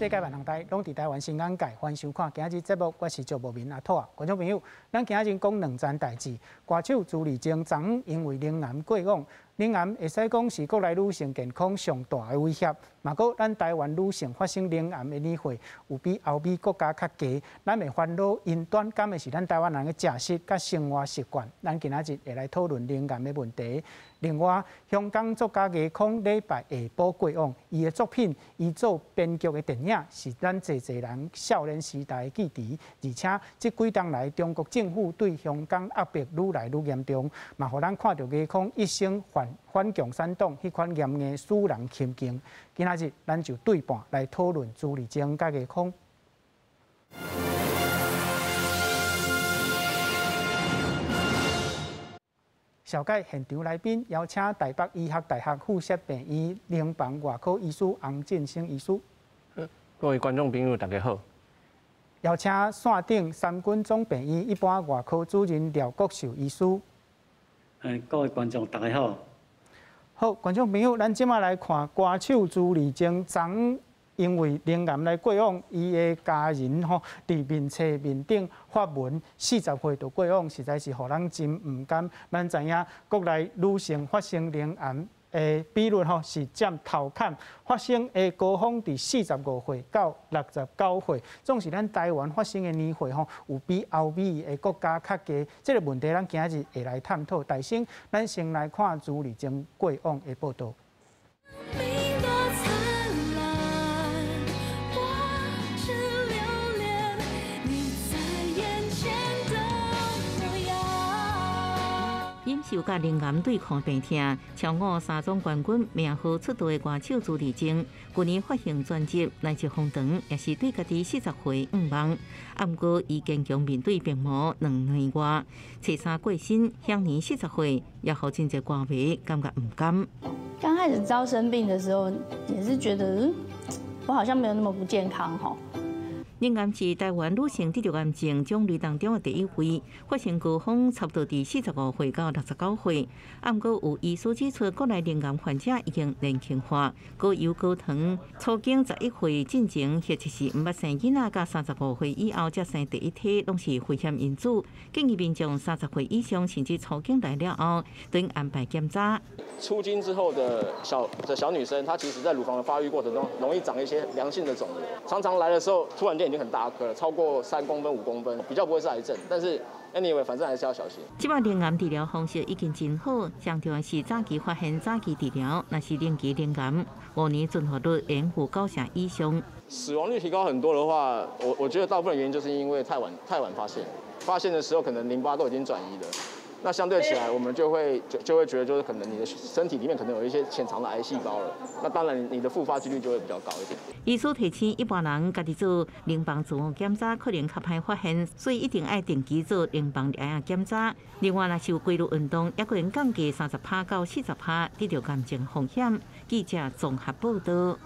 世界萬行台攏佇台灣新眼界，歡迎收看今日節目，我是趙博明阿兔仔。觀眾朋友，咱今日講兩件代誌。歌手朱麗靜昨昏因為乳癌過往，乳癌會使講是國內女性健康上大的威脅。嘛，閣咱台灣女性發生乳癌的年歲有比歐美國家較低，咱的煩惱因端敢會是咱台灣人的食食佮生活習慣？咱今仔日會來討論乳癌的問題。另外，香港作家倪匡禮拜下晡過往，伊的作品，伊做編劇的電影，是咱濟濟人少年時代的記憶。而且，這幾冬來，中國政府對香港壓迫愈來愈嚴重，嘛，予咱看著倪匡一生反反共產黨彼款嚴硬使人欽敬。今仔日，咱就對半來討論朱麗靜佮倪匡。紹介現場來賓，邀請台北醫學大學附設病院乳房外科醫師洪振生醫師。各位觀眾朋友，大家好。邀請山頂三軍總病院一般外科主任廖國壽醫師。各位觀眾，大家好。好，觀眾朋友，咱這馬來看歌手朱麗靜昨昏因為乳癌來過往，伊的家人吼佇面冊面頂發文，40歲就過往，實在是予人真毋甘。咱知影國內女性發生乳癌的比率吼是佔頭坎，發生的高峰佇45歲到69歲，總是咱台灣發生的年歲吼有比歐美的國家較低。這個問題咱今日會來探討。但先，咱先來看朱麗靜過往的報導。忍受佮乳癌對抗病痛，超五三總冠軍名號出道的歌手朱麗靜，去年發行專輯《來自風長》，也是對家己40歲願望。啊，毋過伊堅強面對病魔2年外，初三過身，享年40歲，也予真濟歌迷感覺毋甘。剛開始知道生病的時候，也是覺得我好像沒有那麼不健康吼。乳癌是台灣女性得著癌症種類當中的第一位，發生高峰差不多佇45歲到69歲。啊，毋過有醫師指出，國內乳癌患者已經年輕化，高油高糖，初經11歲進前，或者是毋捌生囡仔，佮35歲以後才生第一胎，攏是危險因子。建議民眾30歲以上，甚至初經來了後，都應安排檢查。初經之後的小女生，她其實在乳房的發育過程中，容易長一些良性的腫瘤，常常來的時候，突然間已經很大顆了，超過3公分、5公分，比較不會是癌症，但是 anyway，反正還是要小心。這擺乳癌治療方式已經真好，上重要是早期發現、早期治療。若是零期乳癌，5年存活率應有9成以上。死亡率提高很多的話，我覺得大部分原因就是因為太晚發現，發現的時候可能淋巴都已經轉移了。那相對起來，我們就會覺得，就是可能你的身體裡面可能有一些潛藏的癌細胞了。那當然，你的復發幾率就會比較高一點。醫師提醒，一般人家己做乳房自我檢查可能較歹發現，所以一定愛定期做乳房癌檢查。另外，若是有規律運動，也可能降低30%到40%得著癌症風險。記者綜合報導。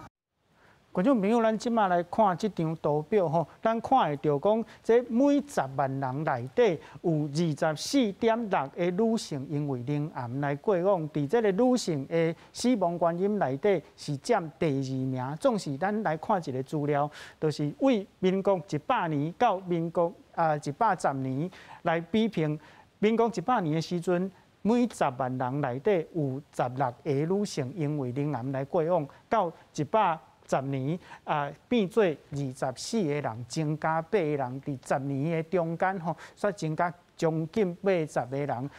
觀眾朋友，咱這馬來看這張圖表吼，咱看會著講，這每10萬人內底有24.6個女性因為乳癌來過往，佇這個女性的死亡原因內底是佔第二名。總是咱來看一個資料，就是為民國100年到民國110年來比拼，民國100年的時陣，每10萬人內底有16個女性因為乳癌來過往，到110年啊，變做24個人，增加8個人，佇10年的中間吼，煞增加將近80個人。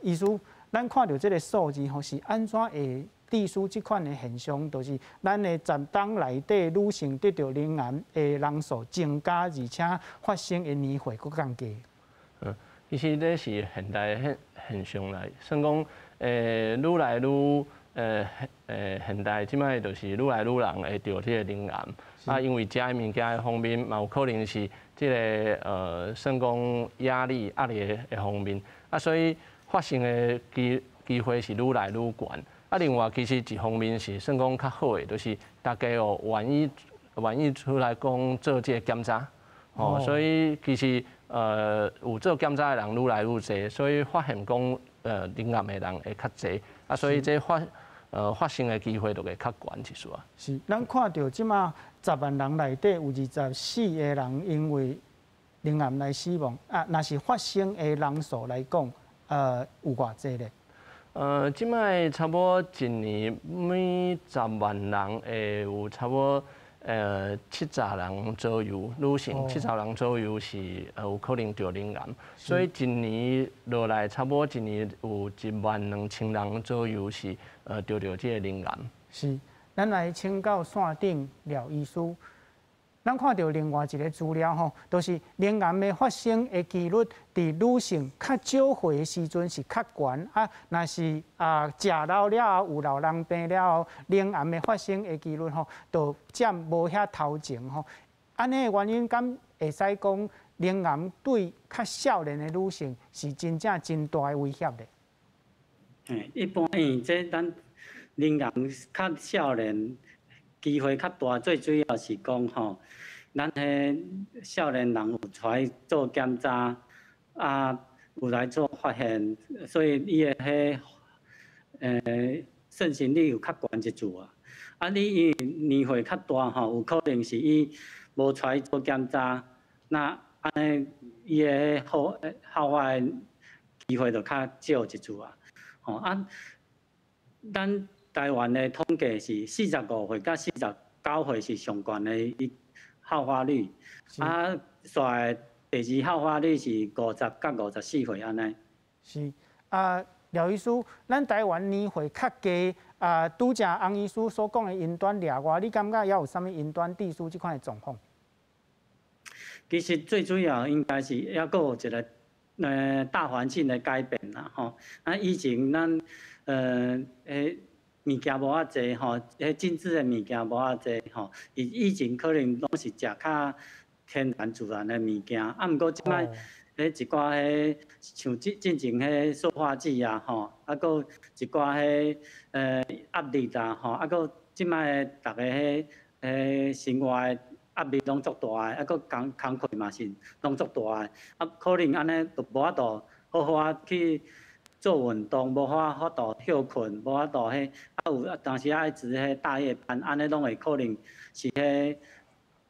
醫師，咱看著這個數字吼，是按怎會致使這款的現象？就是咱的十冬內底女性得著乳癌的人數增加，而且發生的年歲閣降低。其實這是現代現象來，算講，愈來愈。現代這擺就是愈來愈人會著這個乳癌，啊，因為食的物件的方面嘛，有可能是這個算講壓力的方面，啊，所以發生的機會是愈來愈懸。啊，另外其實一方面是算講較好的，就是大家哦願意出來講做這個檢查，哦，所以其實有做檢查的人愈來愈濟，所以發現講乳癌的人會較濟，啊，所以這發。發生的機會就會較懸一絲啊。是，咱看著這馬10萬人內底有24個人因為乳癌來死亡，啊，若是發生的人數來講，有偌濟咧？這擺差不多一年每十萬人會有差不多70人左右，女性七十人左右是有可能著乳癌，所以一年落來差不多一年有1萬2千人左右是著著這个乳癌。是，咱來請教線頂廖醫師。咱看著另外一个資料吼，就是乳癌的發生的幾率，佇女性較少歲的時陣是較懸啊，若是啊食老了後有老人病了後，乳癌的發生的幾率吼，就佔無遐頭前吼。按呢的原因，敢會使講乳癌對較少年的女性是真正真大的威脅咧？嘿，一般因為這咱乳癌較少年機會較大，最主要是講吼，咱彼少年人有出來做檢查，啊，有來做發現，所以伊的彼盛行率有較懸一撮啊。啊，你因為年歲較大吼，有可能是伊無出來做檢查，那按呢伊的好發的機會就較少一撮啊。吼啊，咱台灣的統計是45歲佮49歲是上懸的伊好發率，啊，煞第二好發率是50佮54歲按呢。是啊，廖醫師，咱台灣年歲較低啊，拄才翁醫師所講的因端掠外，你感覺猶有啥物因端致使這款的狀況？其實最主要應該是猶閣有一个大環境的改變啦，吼。啊，以前咱物件無遐濟吼，彼精緻的物件無遐濟吼。以以前可能攏是食較天然自然的物件，啊，毋過這擺彼一寡彼像進前彼塑化劑啊吼，啊，閣一寡彼壓力啊吼，啊，閣這擺逐个彼生活的壓力攏足大的，啊，閣工課嘛是攏足大的，啊，可能按呢就無法度好好仔去做運動，無法度歇睏，無法度彼，啊有當時愛值彼大夜班，按呢攏會可能是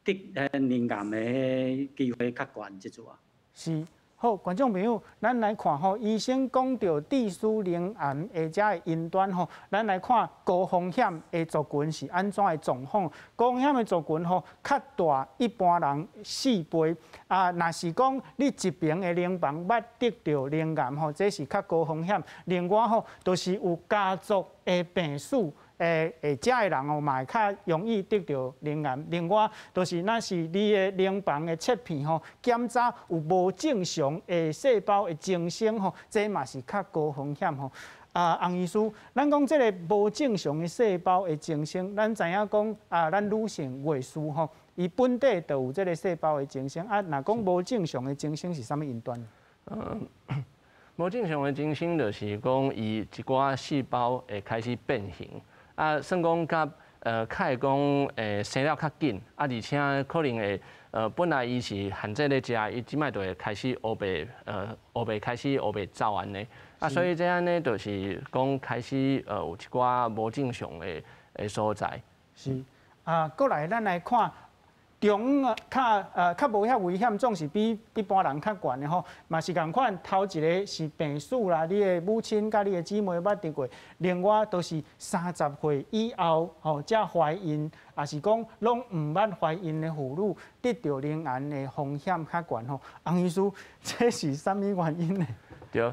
彼得彼乳癌的彼機會較懸這陣啊。是。好，觀眾朋友，咱來看吼，醫生講著致使乳癌的這个因端吼，咱來看高風險的族群是按怎的狀況？高風險的族群吼，較大一般人4倍。啊，若是講你一爿的乳房捌得著乳癌吼，這是較高風險。另外吼，就是有家族的病史。會遮的人哦，嘛會較容易得著乳癌。另外，就是若是你的乳房的切片吼，檢查有無正常的細胞的增生吼，這嘛是較高風險吼。啊，翁醫師，咱講這个無正常的細胞的增生，咱知影講啊，咱女性月事吼，伊本底就有這个細胞的增生。啊，若講無正常的增生是啥物因端？無正常的增生就是講，伊一寡細胞會開始變形。啊，算講較較會講生了較緊，啊，而且可能會本來伊是限制咧食，伊這擺就會開始烏白烏白開始烏白走按呢。啊，所以這按呢就是講開始有一寡無正常的所在。是啊，過來咱來看。中較無遐危險，總是比一般人較懸的吼。嘛是仝款，頭一个是病史啦，你的母親佮你的姊妹捌得過。另外，就是30歲以後吼，才懷孕，抑是講攏毋捌懷孕的婦女，得著乳癌的風險較懸吼。翁醫師，這是啥物原因呢？對，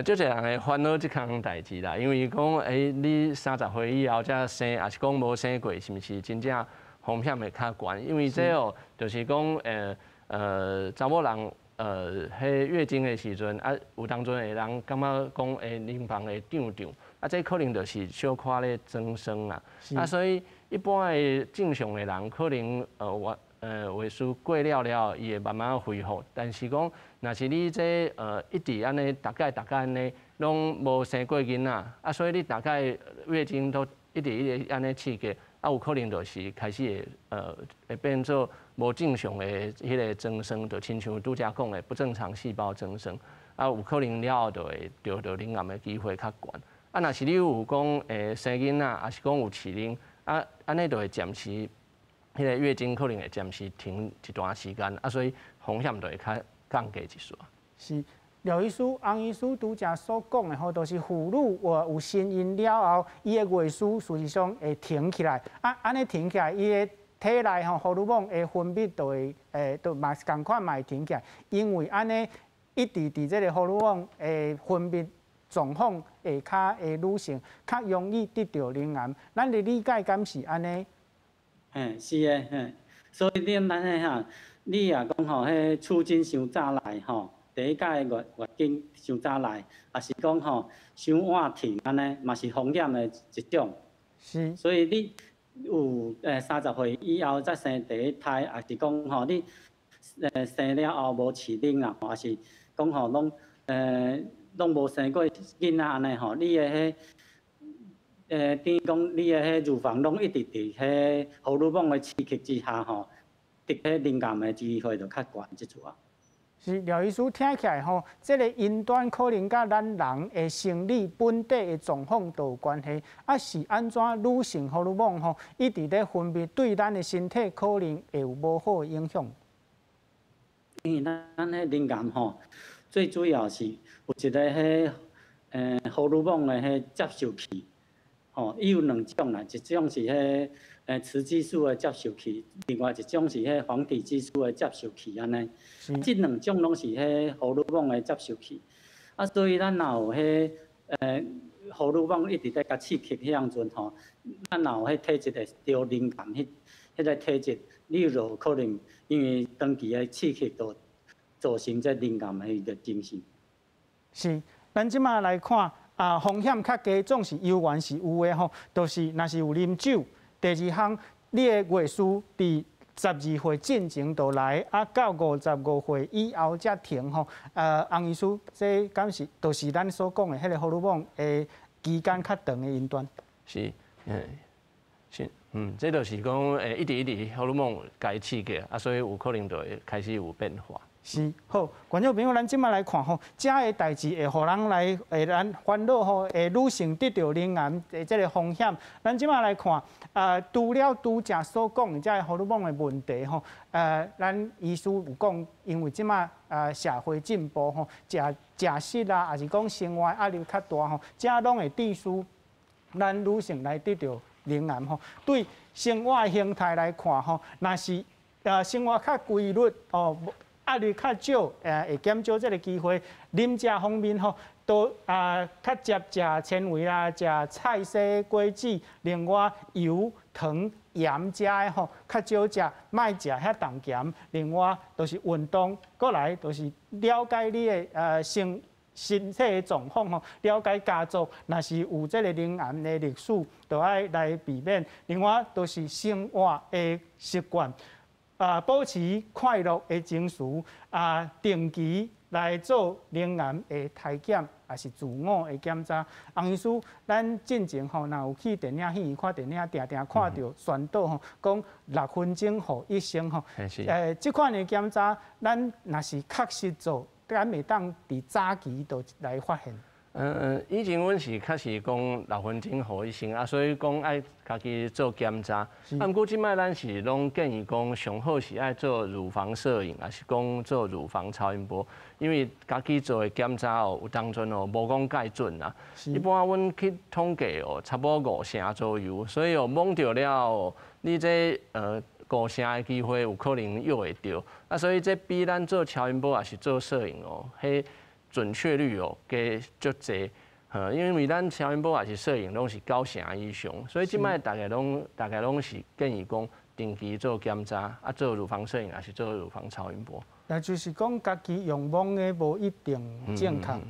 足濟人會煩惱這項代誌啦，因為講，你30歲以後才生，抑是講無生過，是毋是真正風險會較懸？因為這哦，就是講，查某人，彼月經的時陣，啊，有當陣會人感覺講，乳房會脹脹，啊，這可能就是小可咧增生啦。啊，所以一般的正常的人，可能月事過了了，伊會慢慢恢復。但是講，若是你這一直按呢，逐擺逐擺按呢，攏無生過囡仔，啊，所以你逐擺月經都一直一直按呢刺激。啊，有可能就是開始會變做無正常的彼个增生，就親像拄才講的不正常細胞增生，啊，有可能了後就會著著乳癌的機會較懸。啊，若是你有講生囡仔，抑是講有飼奶，啊，按呢就會暫時，彼个月經可能會暫時停一段時間，啊，所以風險就會較降低一絲。是，廖醫師、翁醫師拄才所講的吼，就是婦女有身孕了後，伊的月事事實上會停起來，啊，按呢停起來，伊的體內吼荷爾蒙的分泌就會就嘛是仝款嘛會停起來，因為按呢一直佇這个荷爾蒙的分泌狀況下跤的女性較容易得著乳癌，咱的理解敢是按呢？嘿，是的，嘿，所以你咱彼哈，你若講吼，彼初經傷早來吼，第一擺月月經傷早來，抑是講吼傷晚停按呢，嘛是風險的一種。所以你有30歲以後才生第一胎，抑是講吼你生了後無飼奶啊，抑是講吼攏無生過囡仔按呢吼，你的彼等於講你的彼乳房攏一直佇彼荷爾蒙的刺激之下吼，得彼乳癌的機會就較懸這陣啊。是廖醫師聽起來吼，這个因端可能佮咱人的生理本底的狀況都有關係。啊，是按怎女性荷爾蒙吼一直咧分泌，對咱的身體可能會有無好的影響？因為咱彼乳癌吼，最主要是有一个彼荷爾蒙的彼接受器，吼，伊有兩種啦，一種是彼雌激素的接受器，另外一種是彼黃體激素的接受器，按呢。這兩種攏是彼荷爾蒙的接受器。啊，所以咱若有彼荷爾蒙一直咧共刺激彼當陣吼，咱若有彼體質會著乳癌，彼个體質，你就有可能因為長期的刺激，就造成這乳癌的彼个情形。是，咱這馬來看啊，風險較低，總是猶原是有的吼，就是若是有啉酒。第二項，你的月事佇12歲進前就來，啊，到55歲以後才停吼。翁醫師，這敢是就是咱所講的彼个荷爾蒙的期間較長的因端？是，是，這就是講，一直一直荷爾蒙共伊刺激，啊，所以有可能就會開始有變化。是，好，觀眾朋友，咱這馬來看吼，遮的代誌會予人來會咱煩惱吼，會女性得著乳癌的這个風險。咱這馬來看，除了拄才所講的這个荷爾蒙的問題吼，咱醫師有講，因為這馬社會進步吼，食食食啊，抑是講生活壓力較大吼，遮攏會致使咱女性來得著乳癌吼。對生活形態來看吼，若是生活較規律哦，壓力較少，會減少這个機會。飲食方面吼，都啊較捷食纖維啦，食菜蔬果子，另外油糖鹽遮的吼，較少食，莫食遐重鹹。另外就是運動，過來就是了解你的身體的狀況吼，了解家族若是有這个乳癌的歷史，就愛來避免。另外就是生活的習慣。啊，保持快樂的情緒，啊，定期來做乳癌的篩檢，抑是自我的檢查。翁醫師，咱進前吼，若有去電影戲院看電影，定定看著宣導吼，講6分鐘予醫生吼。這款的檢查，咱若是確實做，敢會當佇早期就來發現？以前阮是確實講6分鐘予醫生啊，所以講愛家己做檢查。啊，毋過這擺咱是攏建議講，上好是愛做乳房攝影，抑是講做乳房超音波，因為家己做的檢查哦，有當陣哦無講蓋準啦。一般阮去統計哦，差不多五成左右，所以哦摸著了後，你這五成的機會有可能又會著。啊，所以這比咱做超音波抑是做攝影哦，彼準確率哦加足濟，因為咱超音波抑是攝影攏是9成以上，所以這擺大概攏是建議講定期做檢查，啊做乳房攝影抑是做乳房超音波。那就是講家己用摸的無一定正確，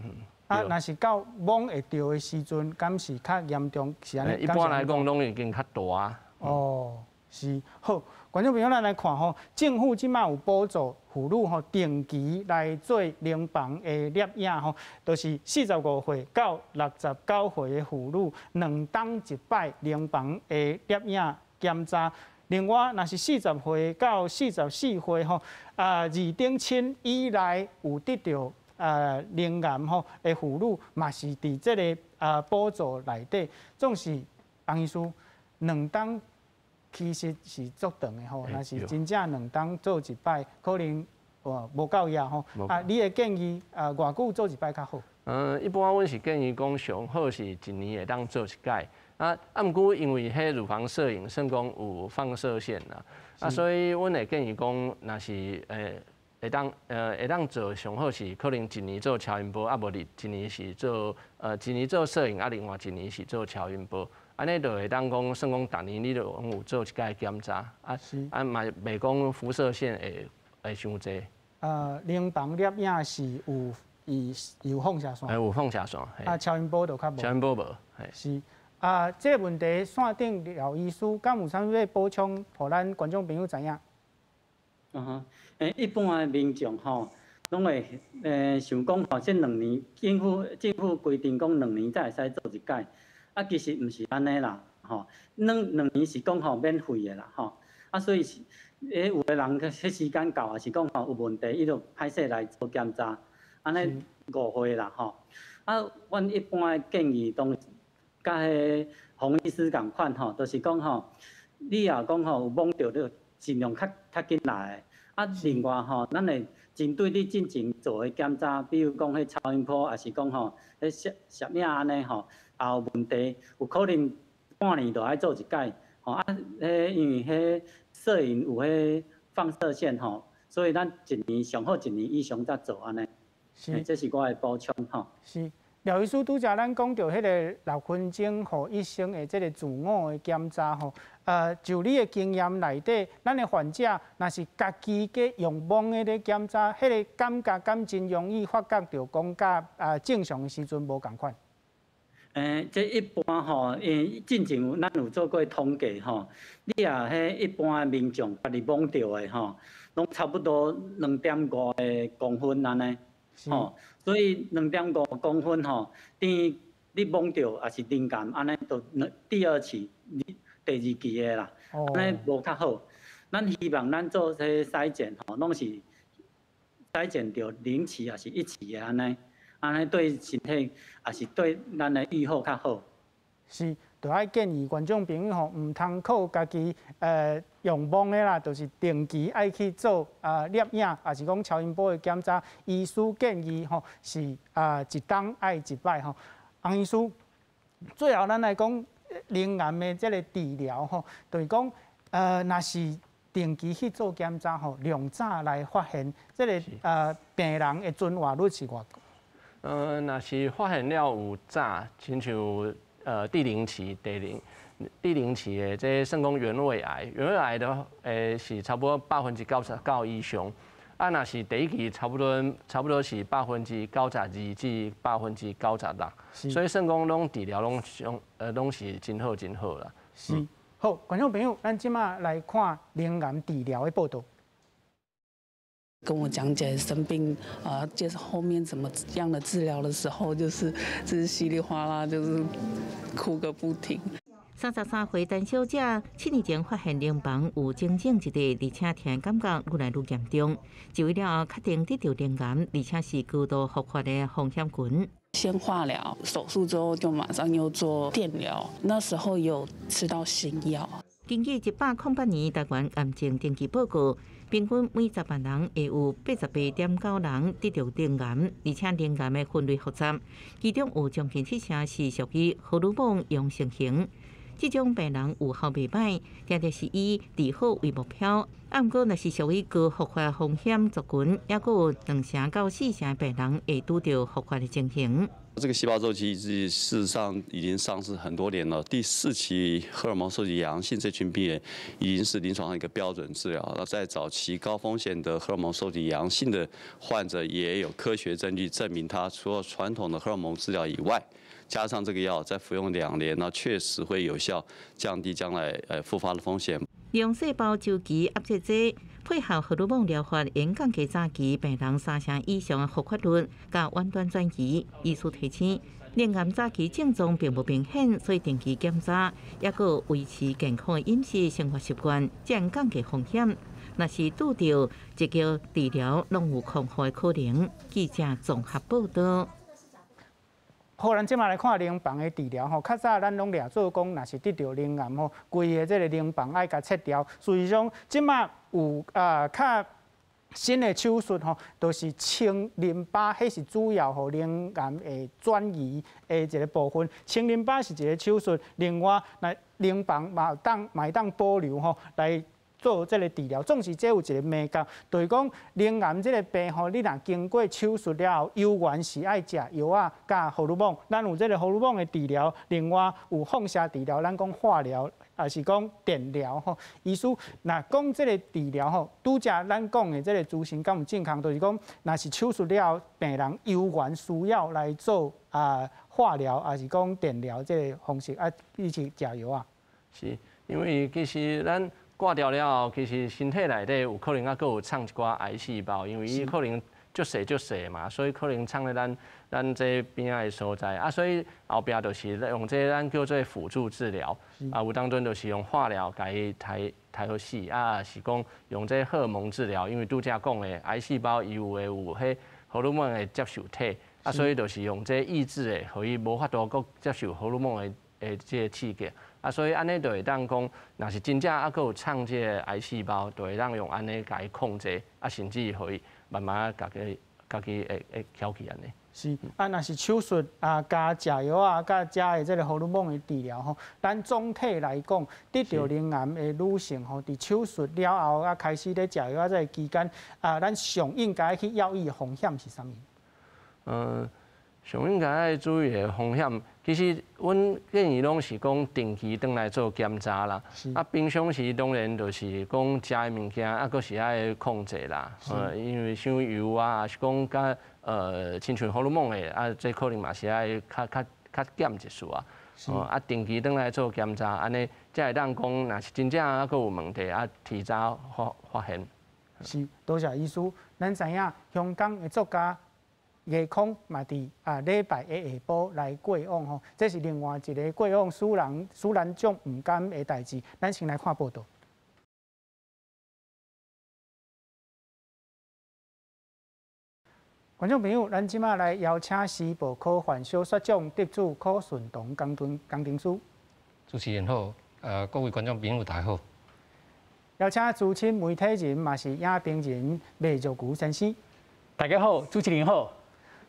啊，若是到摸會著的時陣，敢是較嚴重？是按呢？一般來講，攏已經較大。哦，是好，觀眾朋友，咱來看吼，政府這擺有補助婦女吼定期來做乳房的攝影吼，就是45歲到69歲的婦女兩冬一擺乳房的攝影檢查。另外，若是40歲到44歲吼，啊，二等親以內有得著乳癌吼的婦女嘛是佇這个補助內底，總是洪醫師2冬其實是足長的吼，若是真正兩冬做一擺，可能哇無夠額吼。啊，你的建議啊，偌久做一擺較好？嗯，一般阮是建議講上好是一年會當做一擺。啊，毋過因為彼乳房攝影算講有放射線啦，啊，所以阮會建議講，若是會當做上好是可能一年做超音波，啊無你一年是做一年做攝影，啊另外一年是做超音波，按呢就會當講算講逐年你就攏有做一擺檢查，啊嘛袂講輻射線會傷濟。乳房攝影是有伊有放射線。有放射線。啊，超音波就較無。超音波無。是。啊，這個問題線頂廖醫師，敢有啥物欲補充，予咱觀眾朋友知影？嗯哼，一般的民眾吼，攏會想講吼，這兩年政府規定講兩年才會使做一擺，啊，其實毋是按呢啦，吼，兩年是講吼免費的啦，吼，啊，所以是，有的人彼時間到，也是講吼有問題，伊就歹勢來做檢查，按呢誤會啦，吼，啊，阮一般的建議當佮彼洪醫師仝款吼，就是講吼，你若講吼有摸著，你就盡量較緊來。啊，另外吼，咱會針對你進前做的檢查，比如講彼超音波，抑是講吼，彼攝影按呢吼，也有問題，有可能半年就愛做一擺，吼啊，彼因為彼攝影有彼放射線吼，所以咱一年上好一年以上才做按呢。是，這是我的補充吼。是。廖醫師拄才咱講著彼个6分鐘予醫生的這个自我的檢查吼，就你的經驗內底，咱的患者若是家己閣用摸的咧檢查，彼个感覺敢真容易發覺著講佮正常的時陣無仝款？這一般吼，因為進前有咱有做過統計吼，你若彼一般的民眾家己摸著的吼，攏差不多2.5公分按呢。吼，所以2.5公分吼，等於你摸著也是乳癌，按呢就兩第二期、第二期的啦，按呢無較好。咱希望咱做這篩檢吼，攏是篩檢著0期抑是1期的按呢，按呢對身體抑是對咱的預後較好。是，就愛建議觀眾朋友吼，毋通靠家己用摸的啦，就是定期愛去做攝影，抑是講超音波的檢查。醫師建議吼是一冬愛一擺吼。洪醫師，最後咱來講乳癌的這个治療吼，就是講若是定期去做檢查吼，量早來發現，這个病人的存活率是偌高？若是發現了有早，親像第零期、第零期的這算講原位癌，原位癌的是差不多90%以上。啊，若是第一期，差不多是92%至96%，所以算講攏治療攏上攏是真好真好啦。是，好，觀眾朋友，咱這馬來看乳癌治療的報道。跟我講解生病啊，介紹後面怎麼樣的治療的時候，就是稀里嘩啦，就是哭個不停。33歲陳小姐7年前發現乳房有腫腫一塊，而且疼感覺愈來愈嚴重。就醫了後確定得著乳癌，而且是高度復發的風險群。先化療，手術之後就馬上又做電療，那時候有吃到新藥。根據108年台灣癌症登記報告，平均每10萬人會有88.9人得著乳癌，而且乳癌的分類複雜，其中有將近七成是屬於荷爾蒙陽性型。這種病人預後袂䆀，定定是以治好為目標。啊，毋過若是屬於高復發風險族群，抑閣有2成到4成的病人會拄著復發的情形。這個細胞週期抑制事實上已經上市很多年了。第四期荷爾蒙受體陽性這群病人已經是臨床上一個標準治療。那在早期高風險的荷爾蒙受體陽性的患者，也有科學證據證明，他除了傳統的荷爾蒙治療以外，加上這個藥，再服用2年，那確實會有效降低將來復發的風險。利用細胞週期壓制劑，配合荷爾蒙療法，會降低早期病人3成以上的復發率，佮遠端轉移。醫師提醒，乳癌早期症狀並無明顯，所以定期檢查，抑閣維持健康的飲食生活習慣，才能降低風險。若是拄著積極治療，攏有康復的可能。記者綜合報道。好，咱這馬來看乳房的治療吼，較早咱攏掠做講，若是得著乳癌吼，規个這个乳房愛共切掉。事實上，這馬有啊較新的手術吼，就是清淋巴，彼是主要予乳癌會轉移的一个部分。清淋巴是一个手術，另外來乳房嘛會當保留吼來做這个治療。總是這有一个眉角，就是講乳癌這个病吼，你若經過手術了後，猶原是愛食藥仔佮荷爾蒙。咱有這个荷爾蒙的治療，另外有放射治療，咱講化療，抑是講電療吼。醫師，若講這个治療吼，拄才咱講的這个資訊敢有正確？就是講，若是手術了後，病人猶原需要來做啊化療，抑是講電療這个方式啊，以及食藥仔。是，因為其實咱割掉了後，其實身體內底有可能猶閣有藏一寡癌細胞，因為伊可能足細足細嘛，所以可能藏佇咱這邊仔的所在啊，所以後壁就是用這咱叫做輔助治療啊，有當陣就是用化療共伊刣刣予死啊，是講用這荷爾蒙治療，因為拄才講的癌細胞伊有會有彼荷爾蒙的接受體啊，所以就是用這抑制的，予伊無法度閣接受荷爾蒙的這个刺激。啊，所以按呢就會當講，若是真正猶閣有藏這个癌細胞，就會當用按呢共伊控制，啊，甚至予伊慢慢家己家己會會消去按呢。是，啊，若是手術啊，加食藥啊，佮遮的這个荷爾蒙的治療吼，咱總體來講，得著乳癌的女性吼，佇手術了後啊，開始咧食藥仔這个期間啊，咱上應該去留意的風險是啥物？上應該愛注意的風險，其實阮建議攏是講定期轉來做檢查啦。啊，平常時當然就是講食的物件，啊，閣是愛控制啦。因為傷油啊，抑是講佮親像荷爾蒙的，啊，這可能嘛是愛較較較減一絲啊。啊，定期轉來做檢查，按呢才會當講，若是真正猶閣有問題，啊，提早發發現。是，多謝醫師。咱知影香港的作家倪匡嘛，佇啊禮拜的下晡來過往吼，這是另外一个過往使人使咱足毋甘的代誌。咱先來看報道。觀眾朋友，咱這馬來邀請時報科幻小說獎得主柯順堂工程師。主持人好，各位觀眾朋友大家好。邀請資深媒體人，嘛是影評人麥若愚先生。大家好，主持人好。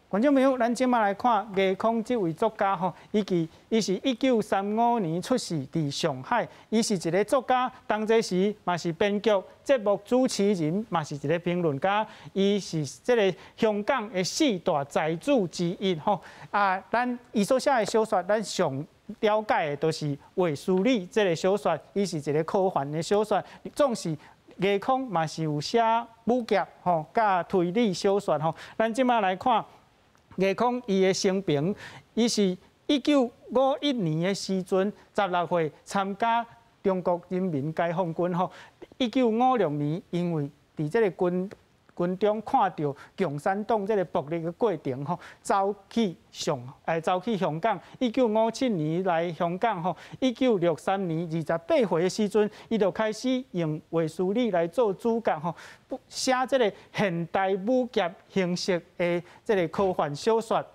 觀眾朋友，咱這馬來看倪匡這位作家吼，伊是1935年出世佇上海，伊是一个作家，當這時嘛是編劇、節目主持人，嘛是一个評論家。伊是這个香港的四大才子之一吼。啊，咱伊所寫的小說，咱上了解的就是《衛斯理》這个小說，伊是一个科幻的小說，總是倪匡嘛是有寫武俠吼，佮推理小說吼。咱這馬來看倪匡伊的生平，伊是1951年的時陣，16歲參加中國人民解放軍吼。1956年，因為佇這个軍中看著共產黨這个暴力的過程吼，走去香港。1957年來香港吼，1963年28歲的時陣，伊就開始用衛斯理來做主角吼，寫這个現代武俠形式的這个科幻小說。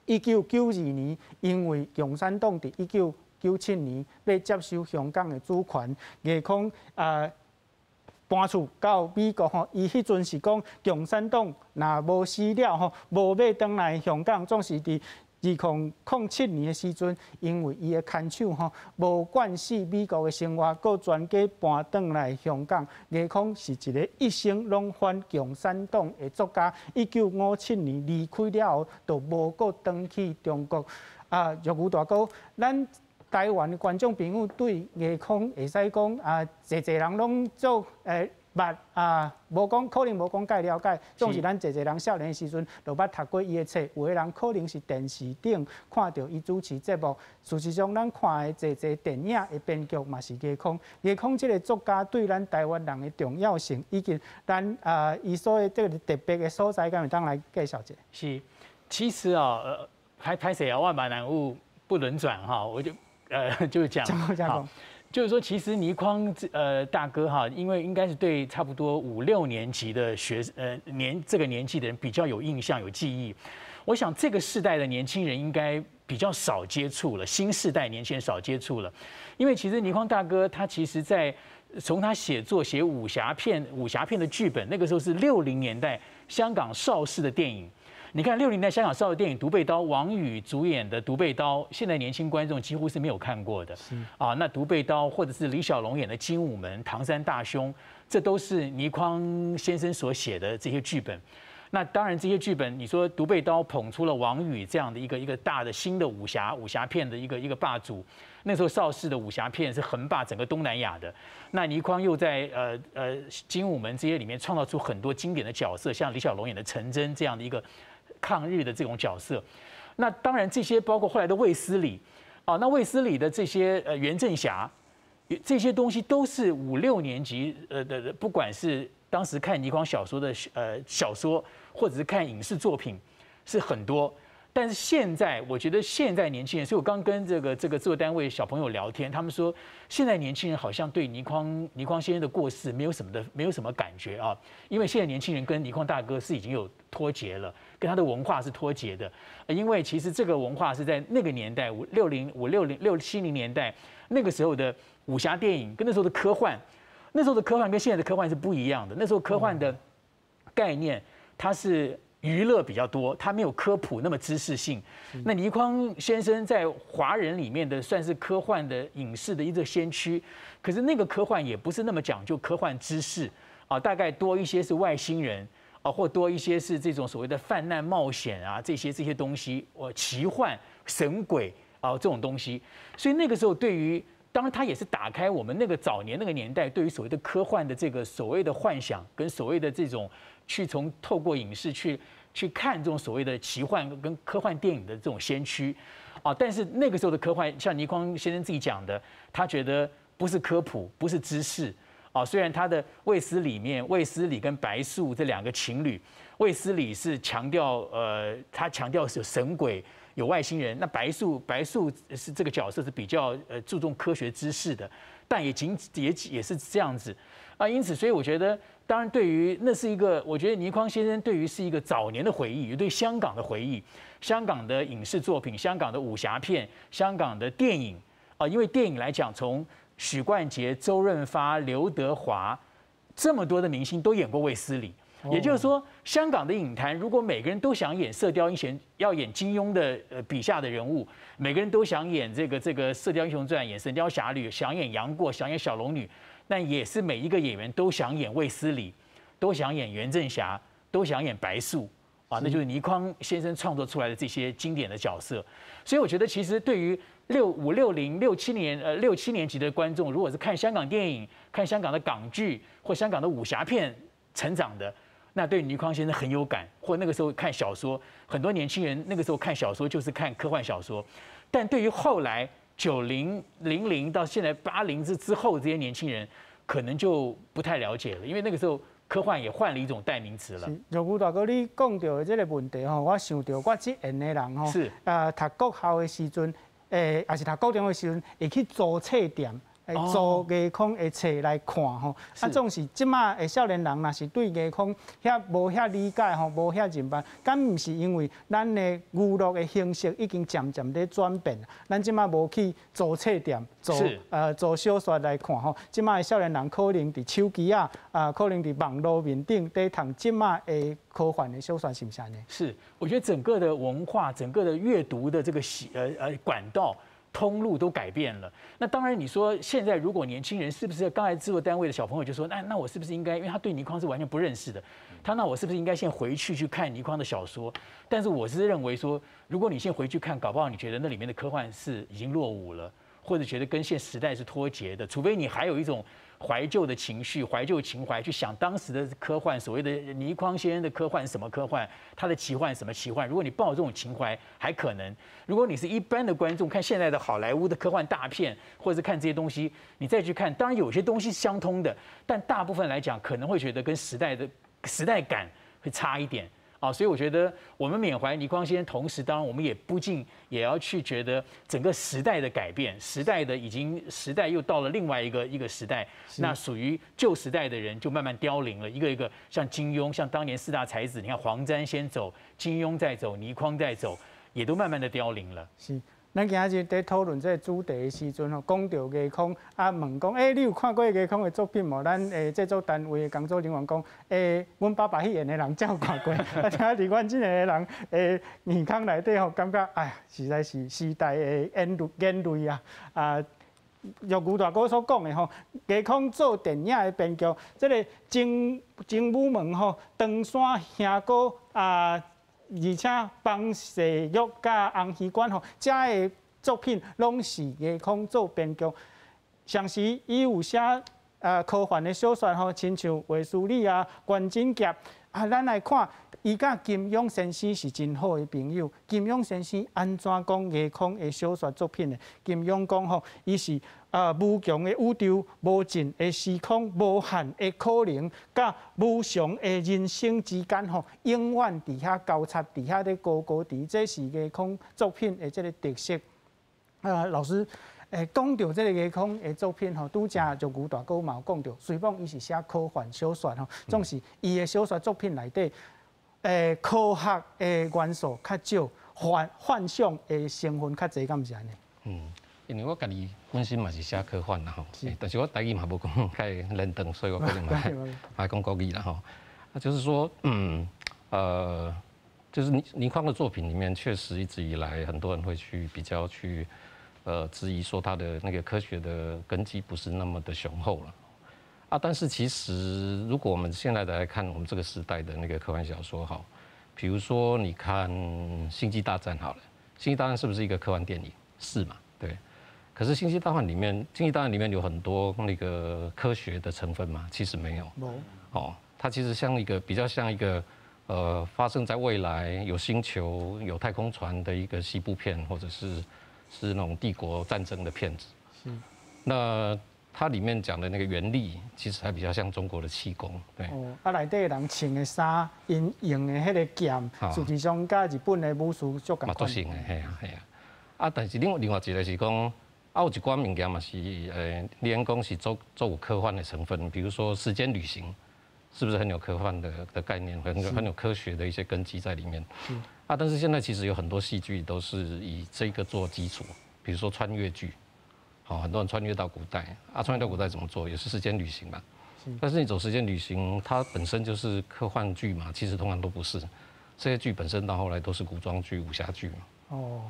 1992年，因為共產黨佇1997年欲接收香港的主權，倪匡啊搬厝到美國吼，伊彼陣是講共產黨若無死了吼，無欲轉來香港，總是佇2007年的時陣，因為伊的牽手吼，無慣勢美國的生活，閣全家搬轉來香港。倪匡是一个一生攏反共產黨的作家。1957年離開了後，就無閣轉去中國。啊，若愚大哥，咱台灣的觀眾朋友對倪匡會使講啊，濟濟人攏做。捌啊，無講可能無講介了解，總是咱濟濟人少年的時陣就捌讀過伊的冊，有的人可能是電視頂看著伊主持節目。事實上，咱看的濟濟電影的編劇嘛是倪匡。倪匡這个作家對咱台灣人的重要性，以及咱啊伊所的這个特別的所在，敢會當來介紹一下？是，其實啊，歹歹勢啊，我閩南語不輪轉哈，我就就講，好。就是說，其實倪匡大哥哈，因為應該是對差不多五六年級的學年這個年紀的人比較有印象、有記憶。我想這個世代的年輕人應該比較少接觸了，新世代年輕人少接觸了。因為其實倪匡大哥他其實在從他寫作寫武俠片的劇本，那個時候是60年代香港邵氏的電影。你看60年代香港邵氏電影《獨臂刀》，王羽主演的《獨臂刀》，現在年輕觀眾幾乎是沒有看過的。啊，那《獨臂刀》或者是李小龍演的《精武門》、《唐山大兄》，這都是倪匡先生所寫的這些劇本。那當然，這些劇本，你說《獨臂刀》捧出了王羽這樣的一個大的新的武俠片的一個霸主。那時候邵氏的武俠片是橫霸整個東南亞的。那倪匡又在《精武門》這些裡面創造出很多經典的角色，像李小龍演的陳真這樣的一個抗日的這種角色。那當然這些包括後來的衛斯理，啊，那衛斯理的這些袁振俠，這些東西都是五六年級的，不管是當時看倪匡小說的小說，或者是看影視作品，是很多。但是現在，我覺得現在年輕人，所以我剛跟這個製作單位小朋友聊天，他們說現在年輕人好像對倪匡先生的過世沒有什麼感覺啊，因為現在年輕人跟倪匡大哥是已經有脫節了，跟他的文化是脫節的。因為其實這個文化是在那個年代五六零五六零六七零年代那個時候的武俠電影，跟那時候的科幻，那時候的科幻跟現在的科幻是不一樣的。那時候科幻的概念，它是娛樂比較多，它沒有科普那麼知識性。那倪匡先生在華人裡面的算是科幻的影視的一個先驅，可是那個科幻也不是那麼講究科幻知識啊，大概多一些是外星人啊，或多一些是這種所謂的泛濫冒險啊，這些東西，我奇幻神鬼啊這種東西。所以那個時候對於當然，他也是打開我們那個早年那個年代對於所謂的科幻的這個所謂的幻想跟所謂的這種去從透過影視去看這種所謂的奇幻跟科幻電影的這種先驅，啊，但是那個時候的科幻，像倪匡先生自己講的，他覺得不是科普，不是知識，啊，雖然他的衛斯理裡面，衛斯理跟白素這兩個情侶，衛斯理是強調，他強調是有神鬼、有外星人，那白素是這個角色是比較注重科學知識的，但也僅也是這樣子，啊，因此，所以我覺得。當然，對於那是一個，我覺得倪匡先生對於是一個早年的回憶，也對香港的回憶，香港的影視作品、香港的武俠片、香港的電影啊，因為電影來講，從許冠傑、周潤發、劉德華這麼多的明星都演過衛斯理，也就是說，香港的影壇如果每個人都想演《射鵰英雄》，要演金庸的筆下的人物，每個人都想演這個《射鵰英雄傳》，演《神鵰俠侶》，想演楊過，想演小龍女。但也是每一個演員都想演衛斯理，都想演袁振俠，都想演白素，啊，那就是倪匡先生創作出來的這些經典的角色。所以我覺得，其實對於六五六零六七年六七年級的觀眾，如果是看香港電影、看香港的港劇或香港的武俠片成長的，那對倪匡先生很有感。或那個時候看小說，很多年輕人那個時候看小說就是看科幻小說。但對於後來90、00到現在80之後這些年輕人，可能就不太了解了，因為那個時候科幻也換了一種代名詞了。玉牛大哥，你講著的這個問題吼，我想著我這緣的人吼，讀國校的時陣，抑是讀高中的時陣，會去租冊店，會租倪匡的冊來看吼。啊，總是這馬的少年人，若是對倪匡遐無遐理解吼，無遐認捌，敢毋是因為咱的娛樂的形式已經漸漸咧轉變？咱這馬無去租冊店，租小說來看吼。這馬的少年人可能佇手機仔，啊，可能佇網路面頂佇讀這馬的科幻的小說，是毋是按呢？是，我覺得整個的文化，整個的閱讀的這個管道，通路都改變了。那當然，你說現在如果年輕人是不是剛才製作單位的小朋友就說，那我是不是應該？因為他對倪匡是完全不認識的，他那我是不是應該先回去去看倪匡的小說？但是我是認為說，如果你先回去看，搞不好你覺得那裡面的科幻是已經落伍了，或者覺得跟現時代是脫節的。除非你還有一種怀旧的情绪、怀旧情怀去想当时的科幻，所谓的倪匡先生的科幻什么科幻，他的奇幻什么奇幻。如果你抱这种情怀，还可能；如果你是一般的观众，看现在的好莱坞的科幻大片，或者是看这些东西，你再去看，当然有些东西相通的，但大部分来讲，可能会觉得跟时代的时代感会差一点。啊，所以我觉得我们缅怀倪匡先生，同时当然我们也不禁也要去觉得整个时代的改变，时代的已经时代又到了另外一个时代，那属于旧时代的人就慢慢凋零了，一个一个像金庸，像当年四大才子，你看黄沾先走，金庸再走，倪匡再走，也都慢慢的凋零了。是。咱今日佇讨论这个主题的时阵吼，講著倪匡啊，問講，欸，你有看過倪匡的作品無？咱製作單位的工作人員講，欸，阮爸爸彼緣的人才有看過，啊，聽佇阮這个人耳孔內底吼，感覺哎呀，實在是時代的眼淚啊！啊，如牛大哥所講的吼，倪匡做電影的編劇，這个精武門吼，長山兄哥啊。而且方世玉佮洪熙官吼，遮的作品攏是倪匡做編劇。同時，伊有寫科幻的小說吼，親像衛斯理啊、關錦俠啊，咱來看，伊佮金庸先生是真好的朋友。金庸先生按怎講倪匡的小說作品呢？金庸講吼，伊是無窮的宇宙、無盡的時空、無限的可能，佮無常的人生之間吼，永遠佇遐交叉，佇遐咧高高佇，這是倪匡作品的這个特色。啊，老師，講著這个倪匡的作品吼，拄才就牛大哥嘛有講著，雖講伊是寫科幻小說吼，總是伊的小說作品內底，科學的元素較少，幻想的成分較濟，敢毋是按呢？嗯。因為我家己本身嘛是寫科幻啦吼，但是我台語嘛無講較輪轉，所以我可能嘛愛講國語啦吼。啊，就是說，就是倪匡的作品裡面，確實一直以來很多人會去比較去，質疑說他的那個科學的根基不是那麼的雄厚了。啊，但是其實如果我們現在來看我們這個時代的那個科幻小說哈，比如說你看《星際大戰》好了，《星際大戰》是不是一個科幻電影？是嘛？對。可是《星際大戰》裡面，《星際大戰》裡面有很多那個科學的成分嗎？其實沒有。哦，它其實像一個比較像一個，發生在未來有星球、有太空船的一個西部片，或者是那種帝國戰爭的片子。是。那它裡面講的那個原力，其實還比較像中國的氣功。對。哦，啊，內底人穿的衫，𪜶用的彼個劍，實際上佮日本的武士足仝款。嘛，足像的，嘿啊，嘿啊。啊，但是另外一個是講。啊，有一寡物件嘛是，你講講是足足有科幻的成分，比如說時間旅行，是不是很有科幻的概念，很有科學的一些根基在裡面？啊，但是現在其實有很多戲劇都是以這個做基礎，比如說穿越劇，好，很多人穿越到古代，啊，穿越到古代怎麼做？也是時間旅行嘛。但是你走時間旅行，它本身就是科幻劇嘛？其實通常都不是，這些劇本身到後來都是古裝劇、武俠劇嘛。哦。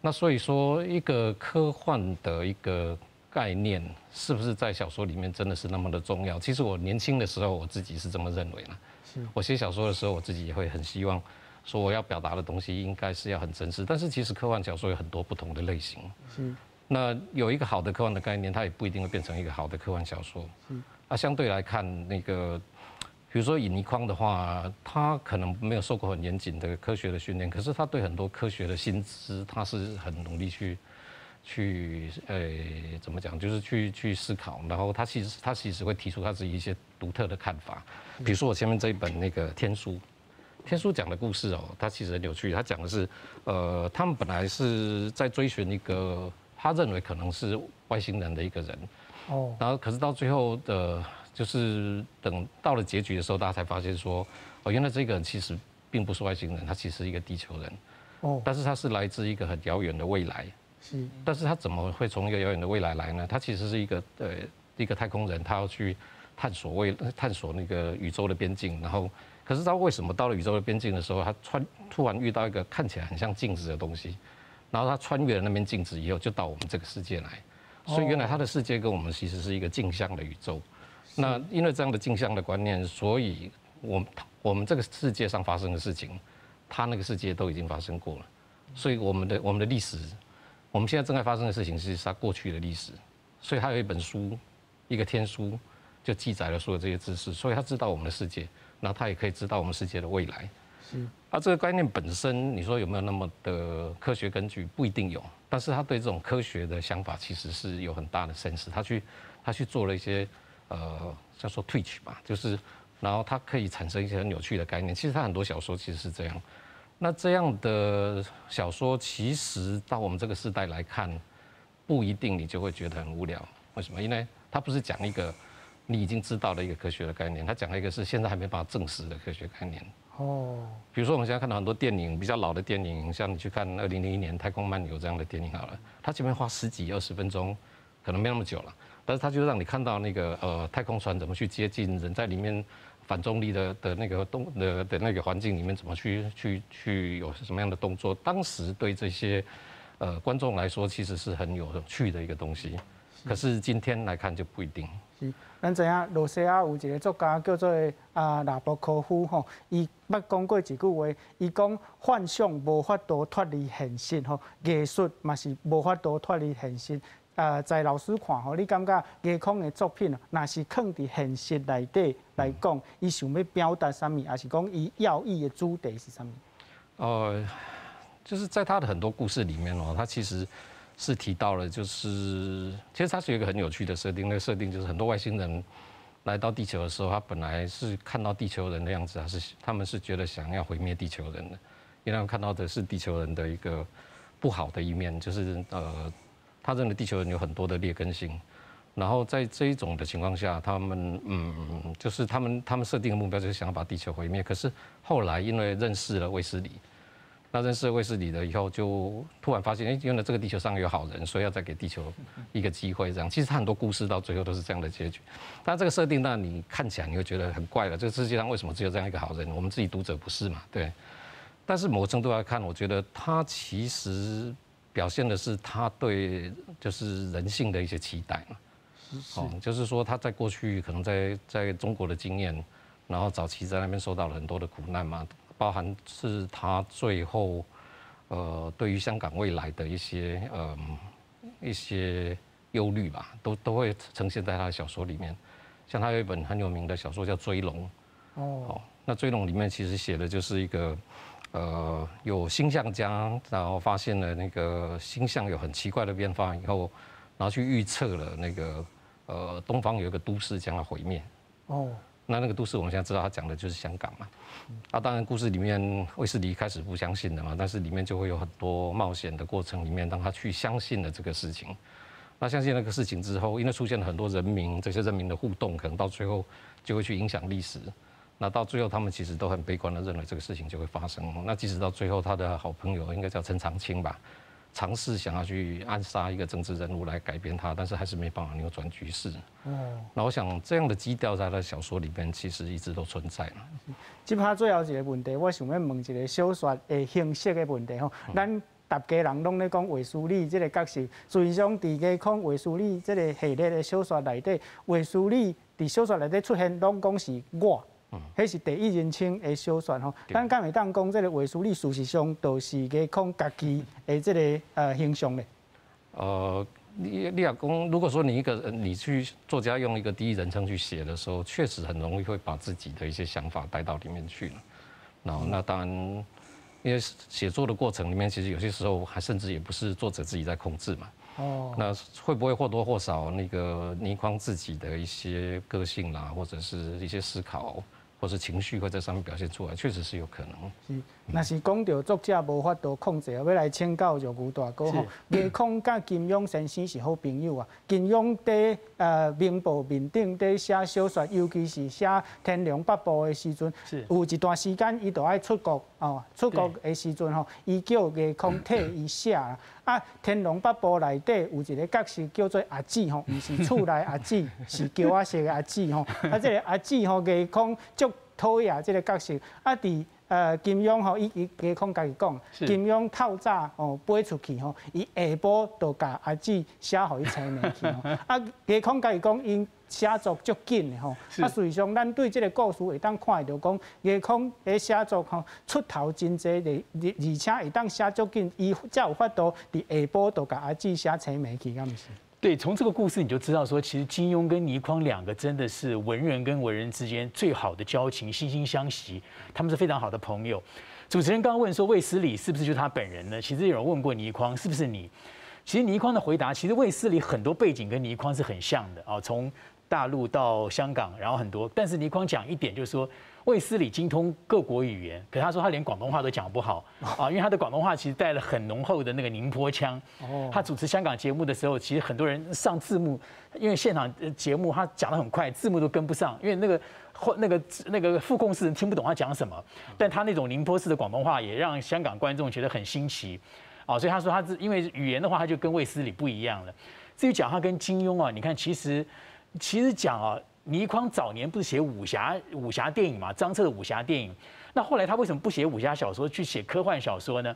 那所以說，一個科幻的一個概念，是不是在小說裡面真的是那麼的重要？其實我年輕的時候，我自己是這麼認為啦。我寫小說的時候，我自己也會很希望，說我要表達的東西應該是要很真實。但是其實科幻小說有很多不同的類型。那有一個好的科幻的概念，它也不一定會變成一個好的科幻小說。啊，相對來看，那個，比如說以倪匡的話，他可能沒有受過很嚴謹的科學的訓練，可是他對很多科學的新知，他是很努力去，怎麼講，就是去思考，然後他其實會提出他自己一些獨特的看法。比如說我前面這一本那個《天書》，《天書》講的故事哦，它其實很有趣。他講的是，他們本來是在追尋一個他認為可能是外星人的一個人，哦，然後可是到最後的。就是等到了結局的時候，大家才發現說，哦，原來這個人其實並不是外星人，他其實是一個地球人。哦。但是他是來自一個很遙遠的未來。是。但是他怎麼會從一個遙遠的未來來呢？他其實是一個太空人，他要去探索那個宇宙的邊境。然後，可是他為什麼到了宇宙的邊境的時候，他突然遇到一個看起來很像鏡子的東西，然後他穿越了那面鏡子以後，就到我們這個世界來。所以原來他的世界跟我們其實是一個鏡像的宇宙。那因為這樣的鏡像的觀念，所以我們這個世界上發生的事情，他那個世界都已經發生過了。所以我們的歷史，我們現在正在發生的事情是他過去的歷史。所以他有一本書，一個天書，就记载了所有这些知识，所以他知道我们的世界，那他也可以知道我们世界的未来。是。啊，这个观念本身，你说有没有那么的科学根据？不一定有，但是他对这种科学的想法其实是有很大的 sense。他去做了一些叫做推取吧，就是然后他可以产生一些很有趣的概念。其实他很多小说其实是这样。那这样的小说，其实到我们这个时代来看，不一定你就会觉得很无聊。为什么？因为他不是讲一个你已经知道的一个科学的概念，他讲了一个是现在还没办法证实的科学概念。哦，比如说我们现在看到很多电影，比较老的电影，像你去看2001年《太空漫游》这样的电影好了，它前面花十几二十分钟，可能没那么久了，但是它就让你看到那个太空船怎么去接近人在里面反重力的那个动的的那个环境里面怎么去有什么样的动作，当时对这些观众来说其实是很有趣的一个东西，可是今天来看就不一定。是，咱知影罗西亚有一个作家叫做纳博科夫吼，伊捌讲过一句话，伊讲幻想无法度脫離現實吼，藝術嘛是無法度脫離現實。在老師看吼，你感覺倪匡的作品，若是囥佇現實內底來講，伊想欲表達啥物，抑是講伊要意的主題是啥物？就是在他的很多故事裡面哦，他其實是提到了，就是其實他是有一個很有趣的設定，那個設定就是很多外星人來到地球的時候，他本來是看到地球人的樣子，他們是覺得想要毀滅地球人的，因為他們看到的是地球人的一個不好的一面，就是他認為地球人有很多的劣根性，然後在這一種的情況下，他們就是他們設定的目標就是想要把地球毀滅。可是後來因為認識了衛斯理，那認識了衛斯理了以後，就突然發現，哎，原來這個地球上有好人，所以要再給地球一個機會。這樣，其實他很多故事到最後都是這樣的結局。但這個設定，那你看起來你會覺得很怪了，這個世界上為什麼只有這樣一個好人？我們自己讀者不是嘛？對。但是某個程度來看，我覺得他其實表現的是他對就是人性的一些期待嘛。哦，就是說他在過去可能在中國的經驗，然後早期在那邊受到了很多的苦難嘛，包含是他最後，對於香港未來的一些憂慮吧，都會呈現在他的小說裡面。像他有一本很有名的小說叫《追龍》，哦，那《追龍》裡面其實寫的就是一個，有星象家，然後發現了那個星象有很奇怪的變化以後，然後去預測了那個，東方有一個都市將要毀滅。哦。那個都市我們現在知道，他講的就是香港嘛。啊，當然故事裡面衛斯理一開始不相信的嘛，但是裡面就會有很多冒險的過程裡面，當他去相信了這個事情，那相信那個事情之後，因為出現了很多人名，這些人名的互動，可能到最後就會去影響歷史。那到最後，他們其實都很悲觀的認為這個事情就會發生。那即使到最後，他的好朋友應該叫陳長青吧，嘗試想要去暗殺一個政治人物來改變他，但是還是沒辦法扭轉局勢。哦，那我想這樣的基調在他的小說裡面其實一直都存在。這擺最後一個問題，我想欲問一個小說的形式的問題吼，咱逐家人攏咧講衛斯理這個角色，事實上佇倪匡衛斯理這個系列的小說內底，衛斯理佇小說內底出現，攏講是我。彼是第一人稱的小說吼，咱敢會當講這個衛斯理事實上就是倪匡家己的這個形象咧？你若講，如果說你一個你去作家用一個第一人稱去寫的時候，確實很容易會把自己的一些想法帶到裡面去了。那當然，因為寫作的過程裡面，其實有些時候還甚至也不是作者自己在控制嘛。哦，那會不會或多或少那個倪匡自己的一些個性啦，或者是一些思考，或是情緒會在上面表現出來，確實是有可能。是，若是講到作者無法度控制，欲來請教玉牛大哥吼，倪匡佮金庸先生是好朋友啊。金庸佇明報面頂佇寫小說，尤其是寫《天龍八部》的時陣，有一段時間伊就愛出國哦，出國的時陣吼，伊叫倪匡替伊寫啊。啊，《天龍八部》內底有一個角色叫做阿姊吼，毋是厝內阿姊，是橋仔色的阿姊吼。啊，這個阿姊吼，倪匡足討厭這個角色。啊，佇金庸吼，伊倪匡家己講，金庸透早吼飛出去吼，伊下晡就共阿姊寫予伊青暝去吼。啊，倪匡家己講，𪜶寫作足緊的吼。啊，事實上，咱對這個故事會當看會著講，倪匡佇寫作吼出頭真濟，而且會當寫足緊，伊才有法度佇下晡就共阿姊寫青暝去，敢毋是？对，从这个故事你就知道说，其实金庸跟倪匡两个真的是文人跟文人之间最好的交情，惺惺相惜，他们是非常好的朋友。主持人刚刚问说卫斯理是不是就是他本人呢？其实有人问过倪匡是不是你？其实倪匡的回答，其实卫斯理很多背景跟倪匡是很像的啊，从大陆到香港，然后很多。但是倪匡讲一点就是说，卫斯理精通各国语言，可他说他连广东话都讲不好啊，因为他的广东话其实带了很浓厚的那个宁波腔。他主持香港节目的时候，其实很多人上字幕，因为现场节目他讲得很快，字幕都跟不上，因为那个副控室人听不懂他讲什么。但他那种宁波式的广东话也让香港观众觉得很新奇啊，所以他说他是因为语言的话，他就跟卫斯理不一样了。至于讲他跟金庸啊，你看其实讲啊，倪匡早年不是写武侠电影嘛？张彻的武侠电影。那后来他为什么不写武侠小说，去写科幻小说呢？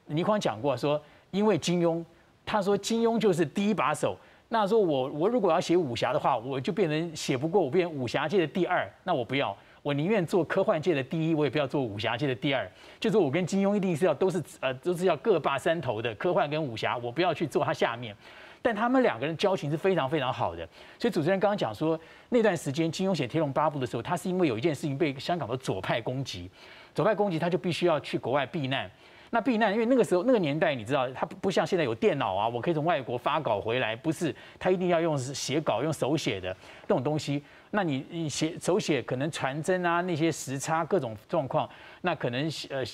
倪匡讲过说，因为金庸，他说金庸就是第一把手。那说我如果要写武侠的话，我就变成写不过，我变成武侠界的第二，那我不要，我宁愿做科幻界的第一，我也不要做武侠界的第二。就是我跟金庸一定是要都是要各霸山头的，科幻跟武侠，我不要去做他下面。但他们两个人交情是非常非常好的，所以主持人刚刚讲说，那段时间金庸写《天龙八部》的时候，他是因为有一件事情被香港的左派攻击，左派攻击他就必须要去国外避难。那避难，因为那个时候那个年代，你知道，他不像现在有电脑啊，我可以从外国发稿回来，不是，他一定要用写稿，用手写的那种东西。那你写手写可能传真啊，那些时差各种状况，那可能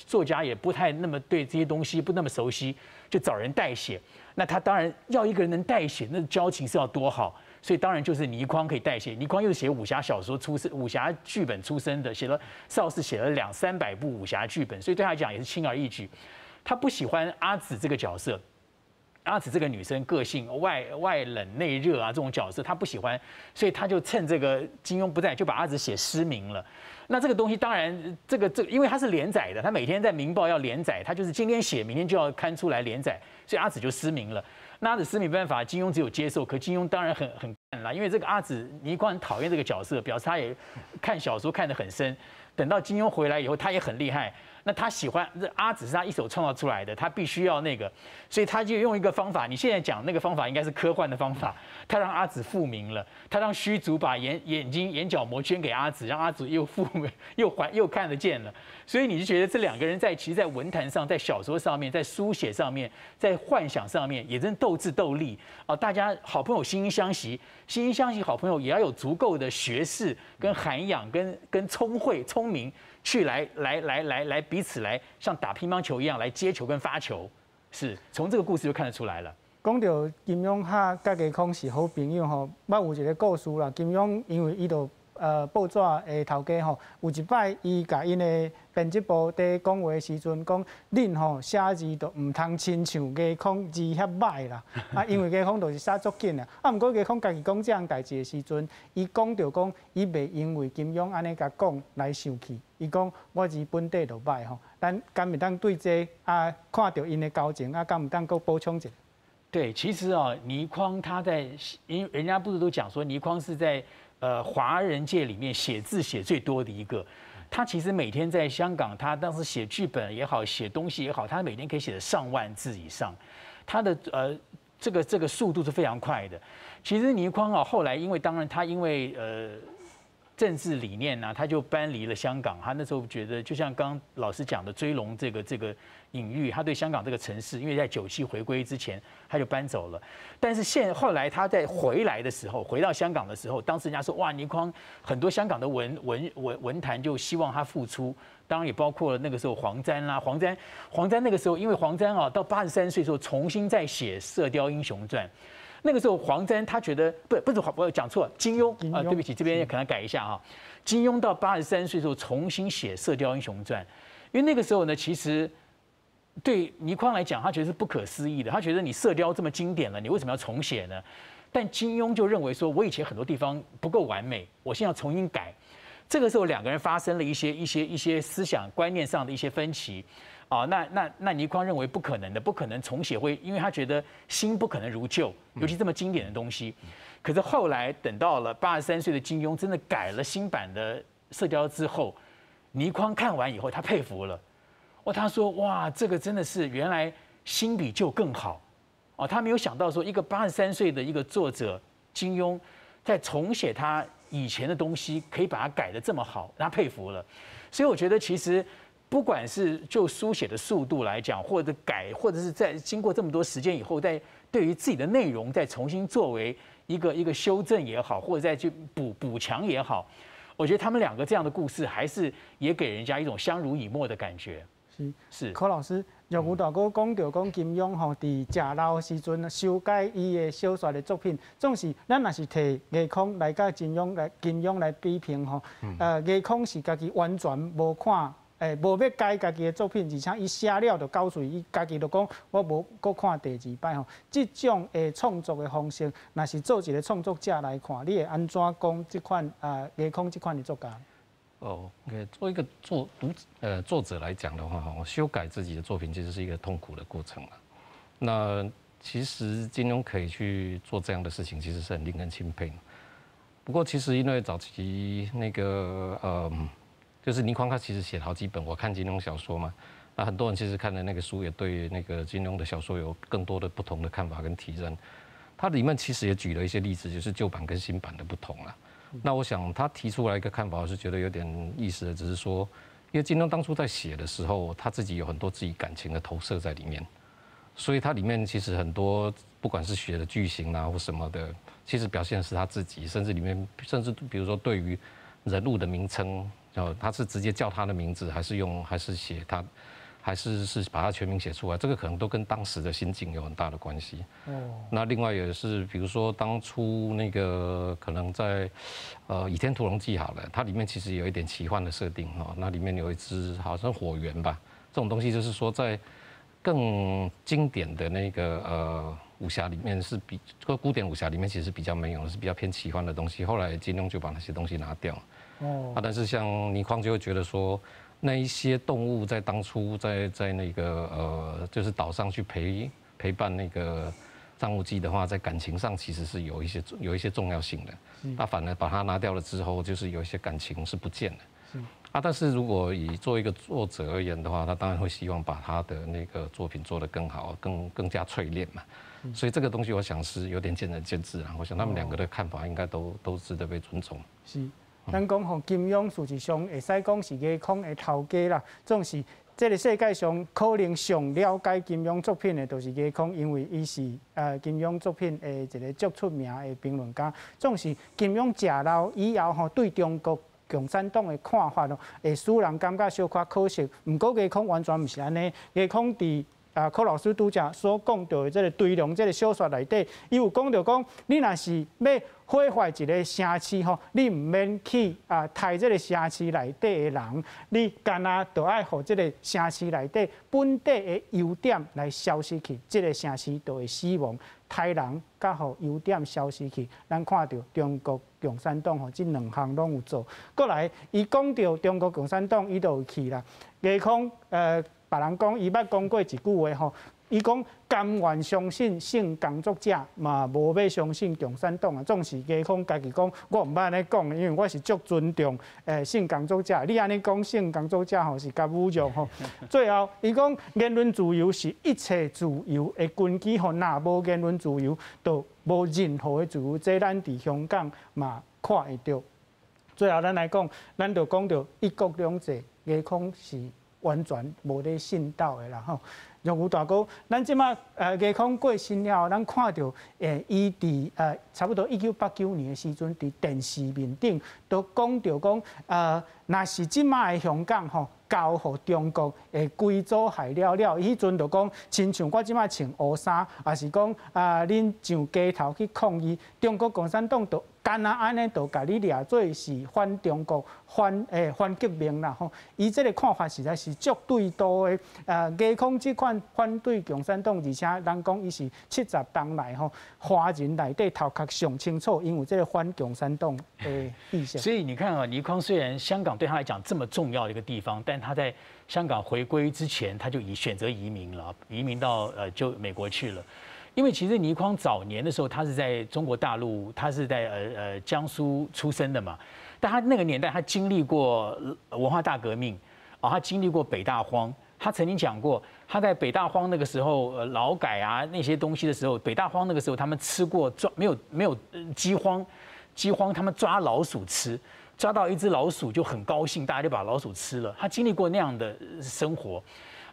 作家也不太那么对这些东西不那么熟悉，就找人代写。那他当然要一个人能代写，那交情是要多好，所以当然就是倪匡可以代写。倪匡又是写武侠小说出身，武侠剧本出身的，写了邵氏写了两三百部武侠剧本，所以对他来讲也是轻而易举。他不喜欢阿紫这个角色，阿紫这个女生个性外冷内热啊，这种角色他不喜欢，所以他就趁这个金庸不在，就把阿紫写失明了。那这个东西当然，这个，因为它是连载的，他每天在《明报》要连载，他就是今天写，明天就要刊出来连载，所以阿紫就失明了。那阿紫失明没办法，金庸只有接受。可金庸当然很干啦，因为这个阿紫倪匡很讨厌这个角色，表示他也看小说看得很深。等到金庸回来以后，他也很厉害。那他喜欢这阿紫是他一手创造出来的，他必须要那个，所以他就用一个方法。你现在讲那个方法应该是科幻的方法，他让阿紫复明了，他让虚竹把眼睛眼角膜捐给阿紫，让阿紫又复明又还又看得见了。所以你就觉得这两个人在其实，在文坛上，在小说上面，在书写上面，在幻想上面，也真斗智斗力啊！大家好朋友惺惺相惜，惺惺相惜，好朋友也要有足够的学识跟涵养跟聪慧聪明。去来彼此来像打乒乓球一样来接球跟发球，是从这个故事就看得出来了。講著金庸佮倪匡是好朋友吼，捌有一个故事啦。金庸因為伊就報紙的頭家吼，有一擺伊共𪜶的編輯部佇講話的時陣，講恁吼寫字都毋通親像倪匡字遐䆀啦。啊，因為倪匡就是寫足緊啊。啊，毋過倪匡家己講這項代誌的時陣，伊講著講，伊袂因為金庸按呢共講來生氣。伊講我字本底就䆀吼，咱敢會當對這啊看著𪜶的交情啊，敢會當閣補充一下？對，其實啊，倪匡他在，因為人家不是都講說倪匡是在華人界裡面寫字寫最多的一個。他其實每天在香港，他當時寫劇本也好，寫東西也好，他每天可以寫的上萬字以上。他的這個速度是非常快的。其實倪匡啊，後來因為當然他因為政治理念呢，他就搬離了香港。他那時候覺得，就像剛剛老師講的追龍這個隱喻，他對香港這個城市，因為在97回歸之前他就搬走了。但是後來他在回來的時候，回到香港的時候，當時人家說哇，倪匡很多香港的文壇就希望他復出，當然也包括了那個時候黃霑啦，黃霑那個時候，因為黃霑啊到83歲的時候重新再寫《射鵰英雄傳》。那個時候，黃霑他覺得不是我講錯了，金庸啊，對不起，這邊可能改一下啊。金庸到83歲的時候重新寫《射鵰英雄傳》，因為那個時候呢，其實對倪匡來講，他覺得是不可思議的。他覺得你《射鵰》這麼經典了，你為什麼要重寫呢？但金庸就認為說，我以前很多地方不夠完美，我現在要重新改。這個時候，兩個人發生了一些思想觀念上的一些分歧。啊，那倪匡認為不可能的，不可能重寫會，因為他覺得新不可能如舊，尤其這麼經典的東西。可是後來等到了83歲的金庸真的改了新版的《射鵰》之後，倪匡看完以後，他佩服了。哦，他說：哇，這個真的是原來新比舊更好。哦，他没有想到说一个83岁的一个作者金庸，在重写他以前的东西，可以把它改得这么好，他佩服了。所以我觉得其实不管是就书写的速度来讲，或者改，或者是在经过这么多时间以后，在对于自己的内容再重新作为一个一个修正也好，或者再去补强也好，我觉得他们两个这样的故事，还是也给人家一种相濡以沫的感觉。是。是。柯老师，若有大哥讲著讲金庸吼，伫食老时阵修改伊的小说的作品，总是咱若是提倪匡来佮金庸来比评吼，倪匡是家己完全无看，无欲改家己的作品，而且伊写了就交喙，伊家己就讲我无阁看第二摆吼。这种的创作的方式，若是做一个创作者来看，你会按怎讲这款啊倪匡这款的作家？哦，OK，做一个作读呃作者来讲的话，哈，修改自己的作品其实是一个痛苦的过程了。那其实金庸可以去做这样的事情，其实是很令人钦佩。不过其实因为早期那个就是倪匡他其实写了好几本，我看金庸小说嘛，那很多人其实看了那个书，也对那个金庸的小说有更多的不同的看法跟体认。他里面其实也举了一些例子，就是旧版跟新版的不同了。那我想他提出来一个看法，我是觉得有点意思的，只是说，因为金庸当初在写的时候，他自己有很多自己感情的投射在里面，所以他里面其实很多不管是写的剧情啊或什么的，其实表现的是他自己，甚至里面甚至比如说对于人物的名称，哦，他是直接叫他的名字，还是用还是写他，还是把他全名写出来，这个可能都跟当时的心境有很大的关系。那另外也是，比如说当初那个可能在，《倚天屠龙记》好了，它里面其实有一点奇幻的设定哈。那里面有一只好像火猿吧，这种东西就是说在更经典的那个武侠里面是比个古典武侠里面其实比较没有，是比较偏奇幻的东西。后来金庸就把那些东西拿掉。啊，但是像倪匡就会觉得说，那一些动物在当初在那个就是岛上去陪伴那个张无忌的话，在感情上其实是有一些重要性的。那反而把它拿掉了之后，就是有一些感情是不见了。啊，但是如果以做一个作者而言的话，他当然会希望把他的那个作品做得更好，更加淬炼嘛。所以这个东西我想是有点见仁见智啊。我想他们两个的看法应该都值得被尊重。是。咱讲吼，金庸事实上会使讲是倪匡的头家啦。总是这个世界上可能上了解金庸作品的，就是倪匡，因为伊是金庸作品的一个足出名的评论家。总是金庸食老以后吼，对中国共产党的看法哦，会使人感觉小可可惜。毋过倪匡完全毋是按呢，倪匡伫啊，柯老师拄才所讲著的这个堆龙这个小说内底，伊有讲著讲，你若是欲毁坏一个城市吼，你毋免去啊刣这个城市内底的人，你干焦就爱予这个城市内底本底的优点来消失去，这个城市就会死亡。刣人佮予优点消失去，咱看著中国共产党吼，这两项拢有做。过来，伊讲著中国共产党，伊就有去啦。倪匡别人讲，伊捌讲过一句话吼，伊讲甘愿相信性工作者，嘛无欲相信共产党啊。总是倪匡家己讲，我毋捌按呢讲，因为我是足尊重性工作者。你按呢讲性工作者吼是共侮辱吼。最后，伊讲言论自由是一切自由的根基吼，若无言论自由，就无任何的自由。这咱伫香港嘛看会著。最后，咱来讲，咱就讲著一国两制，倪匡是完全无咧信道的啦吼。荣武大哥，咱这马倪匡过身了后，咱看著伊伫差不多1989年的时阵，伫电视面顶都讲著讲，若是这马的香港吼，交予中国会规组害了了，伊彼阵就讲，亲像我这马穿乌衫，抑是讲啊，恁上街头去抗议，中国共产党就干焦按呢，就共你掠做是反中国、反革命啦吼。伊这个看法实在是足对道的。倪匡这款反对共产党，而且人讲伊是70冬来吼，华人内底头壳上清楚，因为这个反共产党的意识。所以你看啊，倪匡虽然香港对他来讲这么重要的一个地方，但他在香港回归之前，他就已选择移民了，移民到就美国去了。因为其实倪匡早年的时候，他是在中国大陆，他是在江苏出生的嘛。但他那个年代，他经历过文化大革命，啊，他经历过北大荒。他曾经讲过，他在北大荒那个时候，劳改啊那些东西的时候，北大荒那个时候他们吃过抓没有没有饥荒，饥荒他们抓老鼠吃，抓到一只老鼠就很高兴，大家就把老鼠吃了。他经历过那样的生活。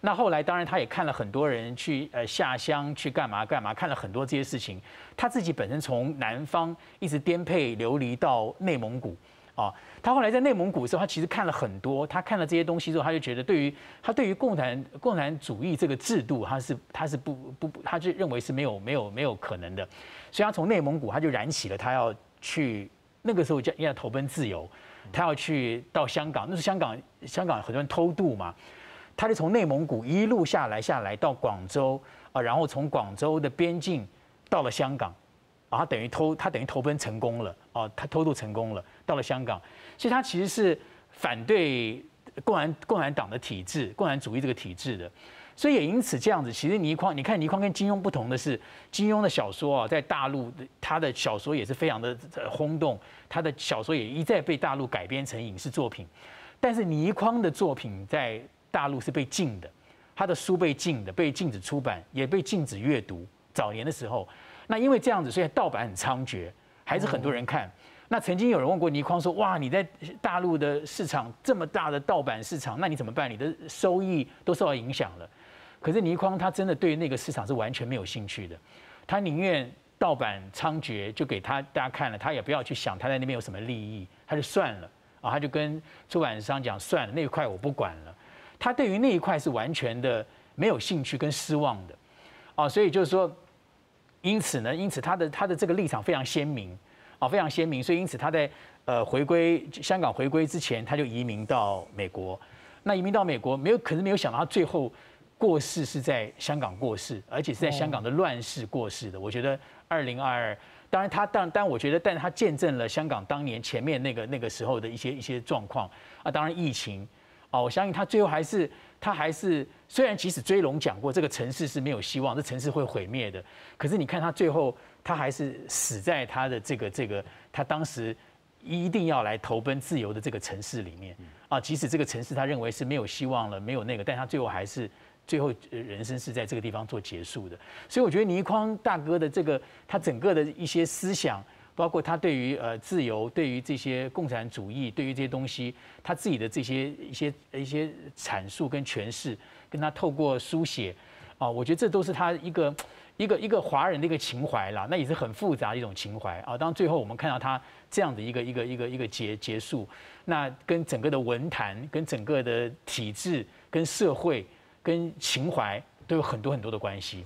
那后来当然他也看了很多人去下乡去干嘛干嘛，看了很多这些事情。他自己本身从南方一直颠沛流离到内蒙古。啊，他后来在内蒙古的时候，他其实看了很多，他看了这些东西之后，他就觉得对于共产主义这个制度，他是不不不，他就认为是没有可能的，所以他从内蒙古他就燃起了他要去那个时候叫要投奔自由，他要去到香港，那是香港很多人偷渡嘛，他就从内蒙古一路下来到广州啊，然后从广州的边境到了香港。啊，他等于投奔成功了，哦，他偷渡成功了，到了香港，所以他其实是反对共产党的体制，共产主义这个体制的，所以也因此这样子，其实倪匡，你看倪匡跟金庸不同的是，金庸的小说啊，在大陆他的小说也是非常的轰动，他的小说也一再被大陆改编成影视作品，但是倪匡的作品在大陆是被禁的，他的书被禁的，被禁止出版，也被禁止阅读。早年的时候。那因为这样子，所以盗版很猖獗，还是很多人看。那曾经有人问过倪匡说：“哇，你在大陆的市场这么大的盗版市场，那你怎么办？你的收益都受到影响了。”可是倪匡他真的对那个市场是完全没有兴趣的，他宁愿盗版猖獗，就给他大家看了，他也不要去想他在那边有什么利益，他就算了啊，他就跟出版商讲算了，那一块我不管了。他对于那一块是完全的没有兴趣跟失望的，啊，所以就是说。因此呢，因此他的这个立场非常鲜明，啊，非常鲜明。所以因此他在回归香港回归之前，他就移民到美国。那移民到美国，没有，可是没有想到他最后过世是在香港过世，而且是在香港的乱世过世的。我觉得2022，当然他当但我觉得，但他见证了香港当年前面那个时候的一些状况啊，当然疫情啊，我相信他最后还是。他还是虽然即使追龙讲过这个城市是没有希望，这城市会毁灭的，可是你看他最后他还是死在他的这个他当时一定要来投奔自由的这个城市里面啊，即使这个城市他认为是没有希望了，没有那个，但他最后还是最后人生是在这个地方做结束的。所以我觉得倪匡大哥的这个他整个的一些思想，包括他对于自由，对于这些共产主义，对于这些东西，他自己的这些一些阐述跟诠释，跟他透过书写，啊，我觉得这都是他一个华人的一个情怀啦，那也是很复杂的一种情怀啊。当最后我们看到他这样的一个结束，那跟整个的文坛、跟整个的体制、跟社会、跟情怀都有很多很多的关系。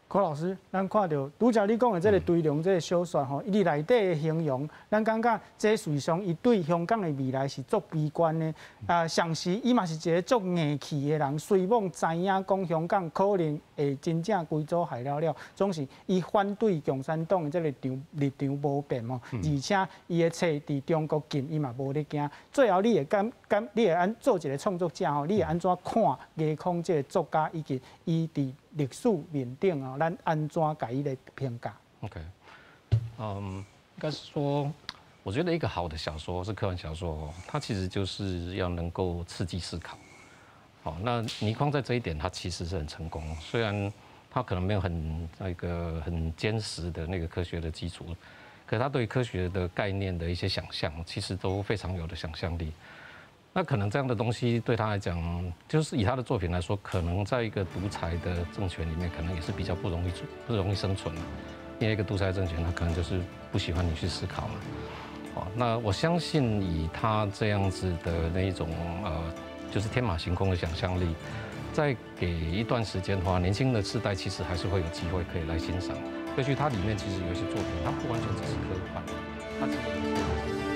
柯老师，咱看著拄才你講的這个追龍這个小說吼，伊佇內底的形容，咱感覺這事實上伊對香港的未來是足悲觀的。啊，同時伊嘛是一個足硬氣的人，雖罔知影講香港可能會真正歸組害了了，總是伊反對共產黨的這个立場無變哦，而且伊的冊佇中國禁，伊嘛無咧驚。最後你會感感，你會按做一个創作者吼，你會按怎看倪匡這个作家以及伊佇歷史面頂哦，咱按怎共伊來評價？OK，嗯，應該是說，我覺得一個好的小說是科幻小說，它其實就是要能夠刺激思考。好，那倪匡在這一點，他其實是很成功。雖然他可能沒有很那個很堅實的那個科學的基礎，可他對科學的概念的一些想象，其實都非常有的想象力。那可能這樣的東西對他來講，就是以他的作品來說，可能在一個獨裁的政權裡面，可能也是比較不容易生存。因為一個獨裁政權，他可能就是不喜歡你去思考嘛。哦，那我相信以他這樣子的那一種就是天馬行空的想象力，再給一段時間的話，年輕的世代其實還是會有機會可以來欣賞。尤其它裡面其實有一些作品，它不完全只是科幻，它其實。